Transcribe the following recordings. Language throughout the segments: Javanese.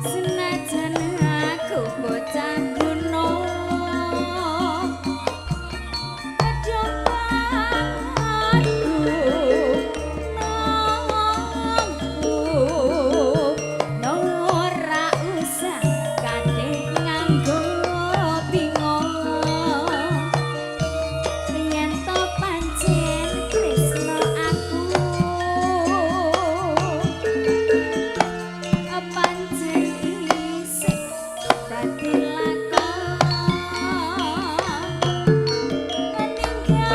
Senajan aku bocah gunung, padha gunungku, ora usah kadhe nganggo bingung. Yen to pancen tresno aku, pancen isih dadi lakon, ninggalke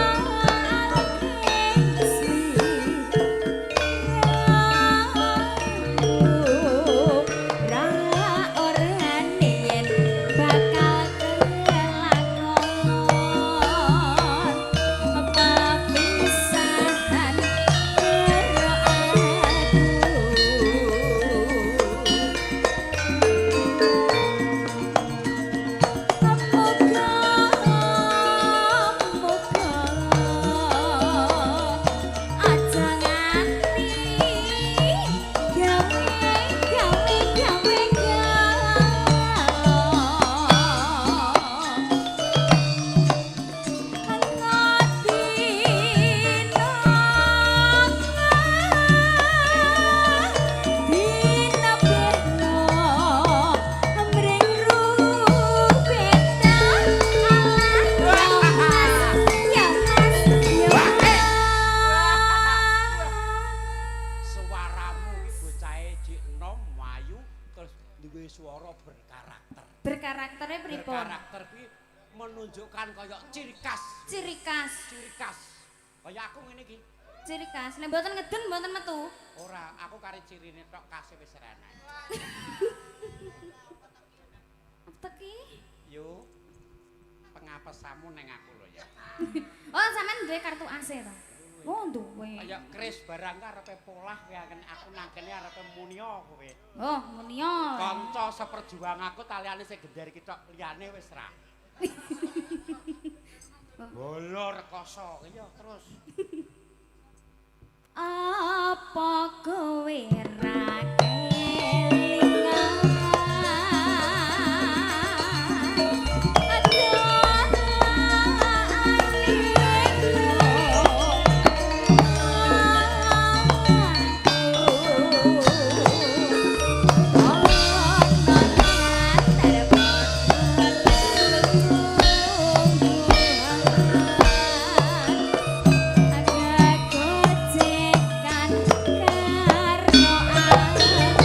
sliramu, ra orane yen bakal kelakon papisahan karo aku. Muga muga aja nganti gawe gawe gawe galo. Dina beno amring rubeta, alah ya Mas, ya Mas, ya Mas. Suaramu iki bocahe jek enom, ayu, terus duwe swara berkarakter. Berkarakternya pripun? Berkarakter kuwi menunjukkan kaya ciri khas, Ciri khas. Ciri khas. Kaya aku ngene iki. Ciri khas. Nek mboten ngeden mboten metu. Ora, aku kari cirine tok kase wis ra enak. Teki. Yo. Pengapesamu neng aku lho ya. Oh, sampean duwe kartu AC to? Oh, duwe. Kaya kris barang ka arepe polah kowe, aku nang kene arepe munio kowe. Oh, munio. Kanca seperjuang aku taliane sing gender iki tok, liyane wis ra. Bolo rekoso, iya terus. Apa kowe ra kelingan? Aduh, gojekan karo aku.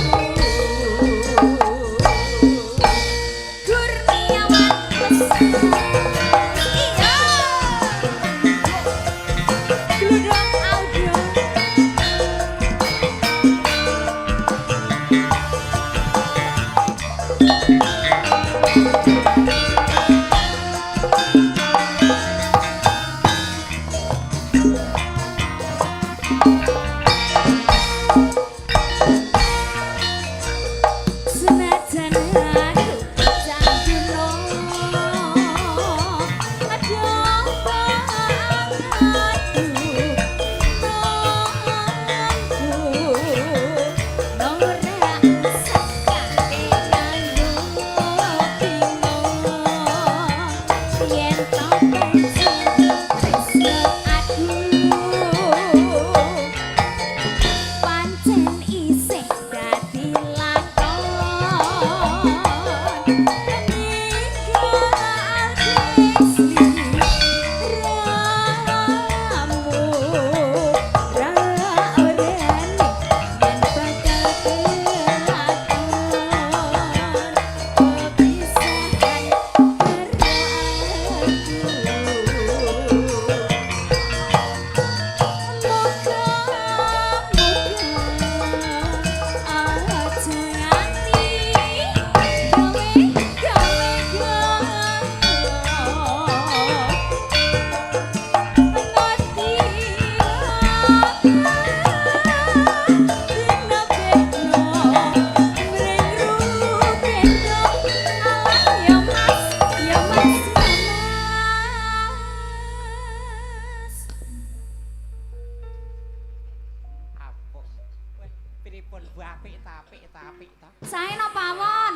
apik ta. Sae napa awon?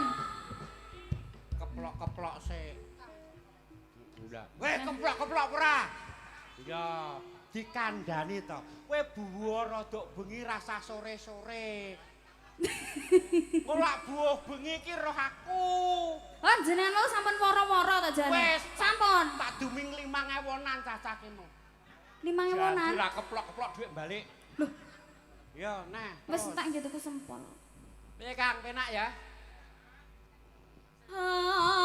Keplok-keplok sik. Lah, kowe keplok-keplok ora? Ya, dikandani to. Kowe buwuh rada bengi rasa sore-sore. Kok lak buwuh bengi iki roh aku. Oh, jenengan wau sampun woro-woro to jane. Wes. Sampun. Tak duming 5.000-an cacah kene. 5.000-an. Jadi lah keplok-keplok dhuwit balik. Loh. Ya, nah. Wis terus. entek nggih tuku sempol. Piye Kang, penak ya? Ah.